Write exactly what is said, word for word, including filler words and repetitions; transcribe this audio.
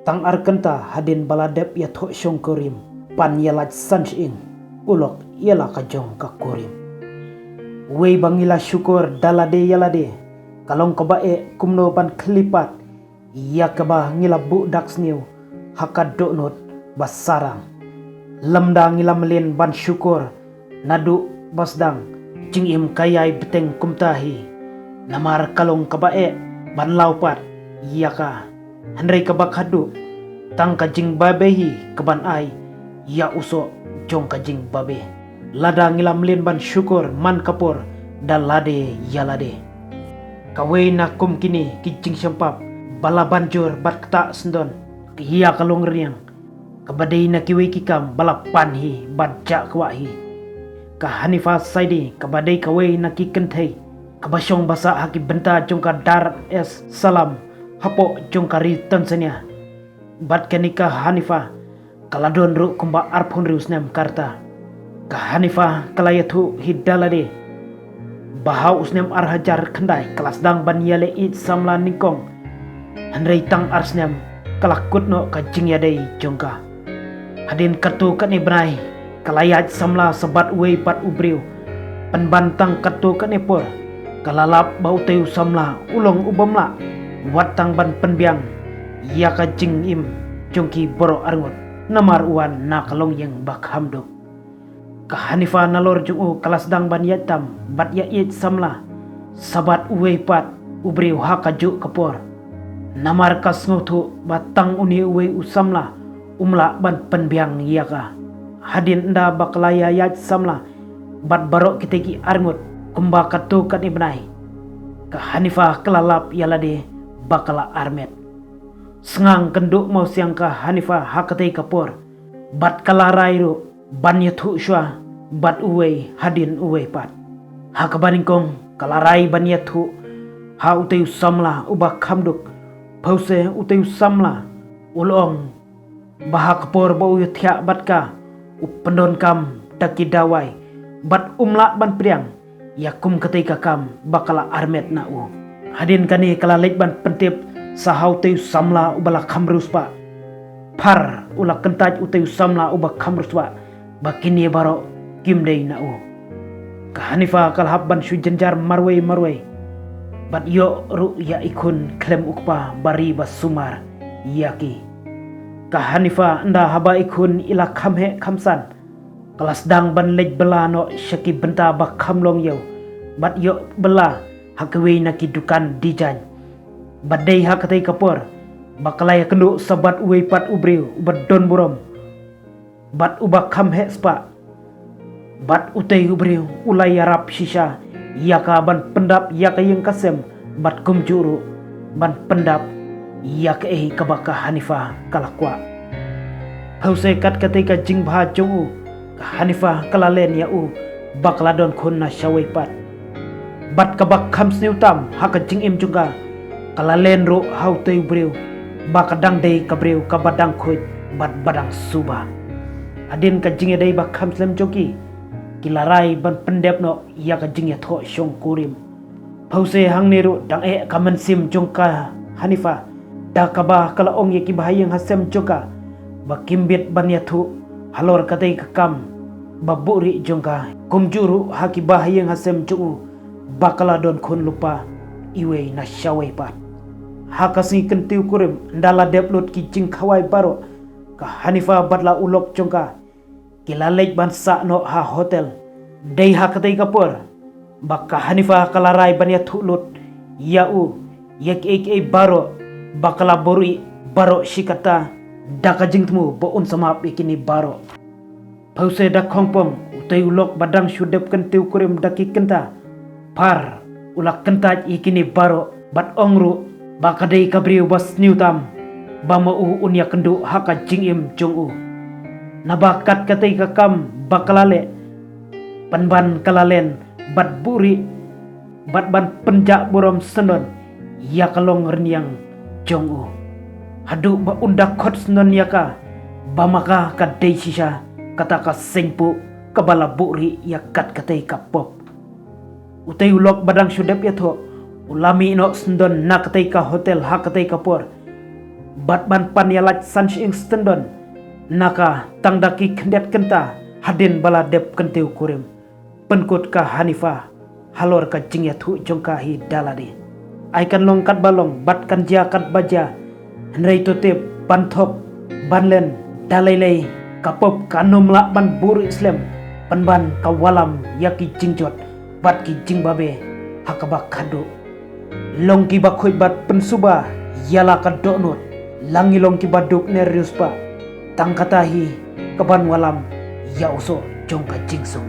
Tang ar kynta hadien ba la dep ïathoh shongkurim, pan ïa lait san shyieng, u lok ïa la ka jong ka kurim. Wei ba ngi la shukor da lade ïa lade, ka long kaba eh kumno ban khlipat ïa kaba ngi la buh dak sniew ha ka dohnud ba sarang. Lymda ngi la mlien ban shukor naduh ba sdang, jingim ka ïai bteng kumta hi. Namar ka long kaba eh ban law pat ïa ka. Hynrei kaba khadduh, tang ka jingbabe hi kaban ai ïa u soh jong ka jingbabe. Lada ngi la mlien ban shukor man ka por da lade ïa lade. Kawei na kum kine ki jingsngewpap ba la ban jur bad ktah sngewdon ïa ka longrynïeng, kaba dei na kiwei ki kam ba la pan hi bad jah kwah hi. Ka Hanifa Saidi, kaba dei kawei na ki kynthei kaba shong ba sah ha ki bynta jong ka Dar es Salaam hapoh jong ka ri Tanzania, bad kane ka Hanifa ka la don ruh kumba arphew hynriew snem ka rta. Ka Hanifa ka la ïathuh hi da lade ba ha u snem ar hajar khyndai ka la sdang ban ïaleh ïeit samla nyngkong. Hynrei tang ar snem ka la kut noh ka jingïadei jong ka. Hadien katto katne bnai ka la ïaid samla sa bad uwei pat u briew. Pynban tang katto katne por ka la lap ba utei u samla u long u bym lah wat tang ban pynbiang ïa ka jingim jong ki baroh arngut, namar u wan na ka longïing ba kham duk. Ka Hanifa nalor jong u ka la sdang ban ïaid tam bad ïa ïeit samla sa bad uwei pat u briew ha kajuh ka por. Namar ka sngewthuh ba tang une uwei u samla um lah ban pynbiang ïa ka. Hadien ynda ba ka la ïa ïaid samla bad baroh kitei ki arngut kumba katto katne bnai, ka Hanifa ka la lap ïa lade ba ka la armet. Sngang kynduh mawsiang ka Hanifa ha katei ka por, bad ka la rai ruh ban ïathuh shuwa bad uwei hadien uwei pat. Ha kaba nyngkong ka la rai ban ïathuh ha utei u samla uba kham duk. Phewse utei u samla u la ong ba ha ka por ba u ïathiah bad ka, u pyndonkam da ki dawai bad um lah ban pdiang ïa kum katei ka kam ba ka la armet na u. Hadien kane ka la leit ban pyntip sa ha utei u samla uba la kham riewspah. Phar u la kyntait utei u samla uba kham riewspah ba kine baroh kim dei na u. Ka Hanifa ka la hap ban shu jynjar marwei marwei bad ïoh ruh ïa i khun khlem u kpa ba ri ba sumar ïa ki. Ka Hanifa ynda haba i khun i la kham heh kham san, ka la sdang ban leit bylla noh sha ki bynta ba kham long ïew bad ïoh bylla ha kiwei na ki dukan design. Bad dei ha katei ka por ba ka la ïakynduh sa bad uwei pat u briew uba don burom bad uba kham heh spah. Bad utei u briew u la ïarap shisha ïa ka ban pyndap ïa ka ïing ka sem bad kumjuh ruh ban pyndap ïa kaei kaba ka Hanifa ka la kwah. Phewse kat katei ka jingbha jong u, ka Hanifa ka la len ïa u ba ka la don khun na shawei pat. Bad kaba kham sniew tam ha ka jingim jong ka, ka la len ruh ha utei u briew ba ka dang dei ka briew kaba dang khuid bad ba dang suba. Hadien ka jingïadei ba kham slem jong ki, ki la rai ban pyndep noh ïa ka jingïathoh shongkurim. Phewse hangne ruh dang eh ka mynsiem jong ka Hanifa, da kaba ka la ong ïa ki bahaïing hasem jong ka ba kim bit ban ïathuh halor katei ka kam ba buhrieh jong ka, kumjuh ruh ha ki bahaïing hasem jong u ba ka la don khun lypa iwei na shawei pat. Ha ka sngi kyntiew kurim ynda la dep lut ki jingkhawai baroh, ka Hanifa bad la u lok jong ka ki la leit ban sah noh ha hotel. Dei ha katei ka por ba ka Hanifa ka la rai ban ïathuh lut ïa u ïa kiei kiei baroh ba ka la buhrieh baroh shi katta, da ka jingthmu ba un sa map ïa kine baroh. Phewse da khongpong utei u lok ba dang shu dep kyntiew kurim da ki kynta, phar u la kyntait ïa kine baroh bad ong ruh ba ka dei ka briew ba sniew tam, ba ma u un ïakynduh ha ka jingim jong u. Naba kat katei ka kam ba ka la leh, pynban ka la len bad buhrieh bad ban pynjah burom sngewdon ïa ka longrynïeng jong u, haduh ba un da khot sngewdon ïa ka ba ma ka ka dei shisha kata ka seng puh kaba la buhrieh ïa kat katei ka pop. Utei u lok ba dang shu dep ïathoh u la mih noh sngewdon na katei ka hotel ha katei ka por. bad ban pan ïalait san shyieng styndon na ka tang da ki khyndiat kynta hadien ba la dep kyntiew kurim. Pynkut ka Hanifa halor ka jingïathuh jong ka hi da lade. Ai kan long katba long bad kan jia katba jia, hynrei to tip ban thok ban len da lei lei ka pop kan ym lah ban buh slem, pynban ka wallam ïa ki jingjot bad ki jingbabe ha kaba khadduh. Long kiba khuid bad pynsuba ïa la ka dohnud, la ngi long kiba duk ne riewspah, tang kata hi kaban wallam ïa u soh jong ka jingsuk.